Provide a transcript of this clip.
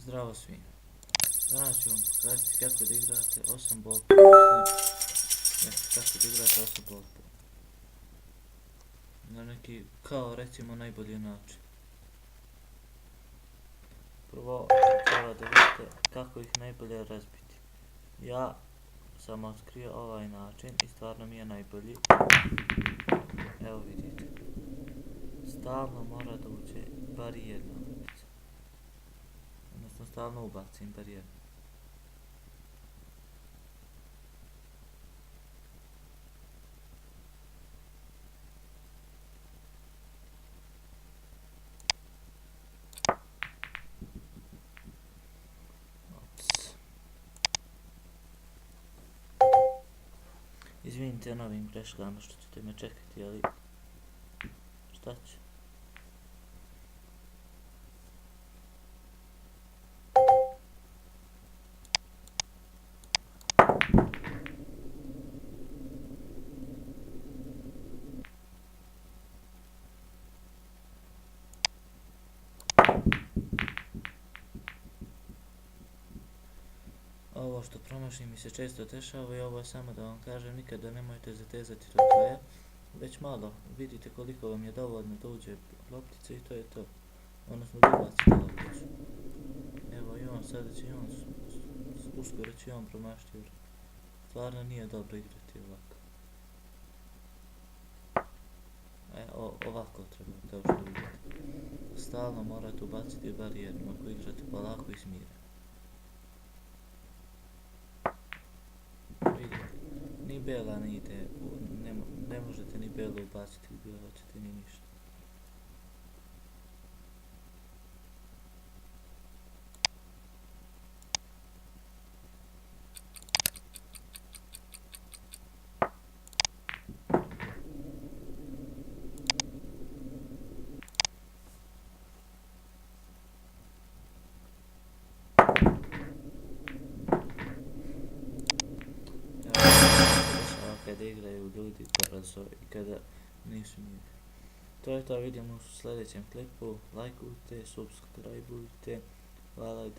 Zdravo svima. Danas ću vam pokazati kako da igrate 8 ball pool. Kako da igrate 8 ball pool. Na neki, kao recimo, najbolji način. Prvo treba da vidite kako ih najbolje razbiti. Ja sam otkrio ovaj način i stvarno mi je najbolji. Evo vidite. Stalno mora da uđe bar jedna loptica. Odnosno stalno ubacim bar jednu. Izvinite na ovim greškama što ćete me čekati, ali šta ću? Ovo što promašim mi se često dešava i ovo je samo da vam kažem, nikada nemojte zatezati do kraja, već malo vidite koliko vam je dovoljno da uđe loptica i to je to, odnosno da ubacite lopticu. Evo i on, sada će i on, uskoro će i on promašiti, jer stvarno nije dobro igrati ovako. Ovako treba, kao što vidite. Stalno morate ubaciti bar jednu ako igrate polako i smireno. Ni bela ne ide, ne možete ni belu ubaciti gdje hoćete, ni ništa. Kada igraju ljudi brzo i kada nisu mirni. To je to, vidimo u sljedećem klipu, lajkujte, subscribeujte, hvala.